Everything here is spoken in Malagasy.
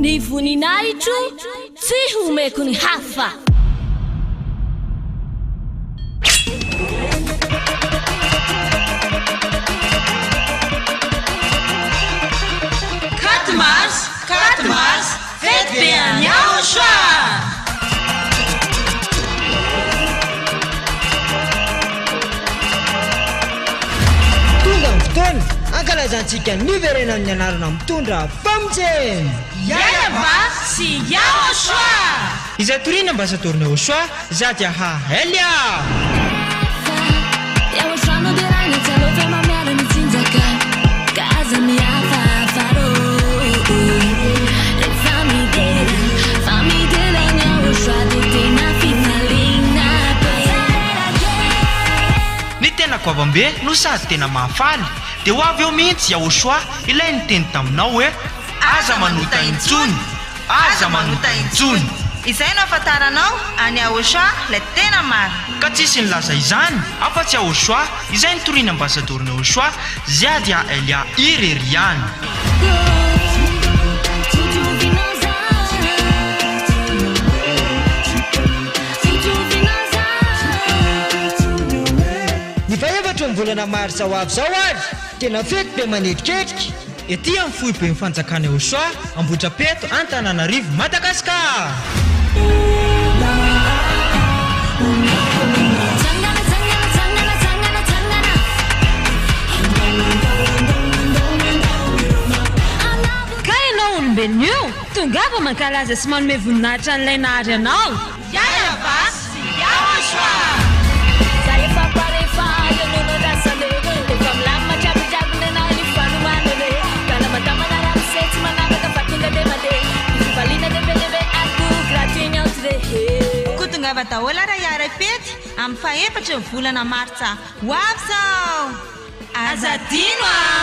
Ny voninahitro tsy homeko ny hafa. Quatre mars, quatre mars, fety be any Yahoshua! Tonga ny fotoana hankalazantsika ny niverenan'ny anarana mitondra famonjena! Yahweh sy Yahoshua! Izay toriana ambasadaoron'i Yahoshua, Zadiaha Elia! Ny tena goavambe no sady tena mahafaly, dia ho avy eo mihitsy Yahoshua ilay niteny taminao hoe, Aza manota intsony! Aza manota intsony! Izay no ahafantaranao an'i Yahoshua ilay tena marina. Ka tsisy nilaza izany afa-tsy Yahoshua izay nitorian'ny ambasadaoron'i Yahoshua, Ziadia Elia irery ihany. Ny fahefatry ny volana marsa ho avy izao ary tena fety be manetriketrika. Ety amin'ny foiben'ny fanjakana Eosoa, Ambohidrapeto, Antananarivo, Madagasikara! Ka ianao olombelona io, tongava mankalaza sy manome voninahitra an'ilay nahary anao. Yahweh sy Yahoshua! Za efa pare fa eo no nandrasana e Efa milamina jiaby nenah ny fanomanana e Kalamadamana ramose tsy manavaka fa tonga de mandeha Ny fifaliana de be dia be ary koa gratuit ny entrée he. Koa tongava daholo ary hiara-hifety amin'ny fahefatry ny volana martsa ho avy izao! Aza adino a!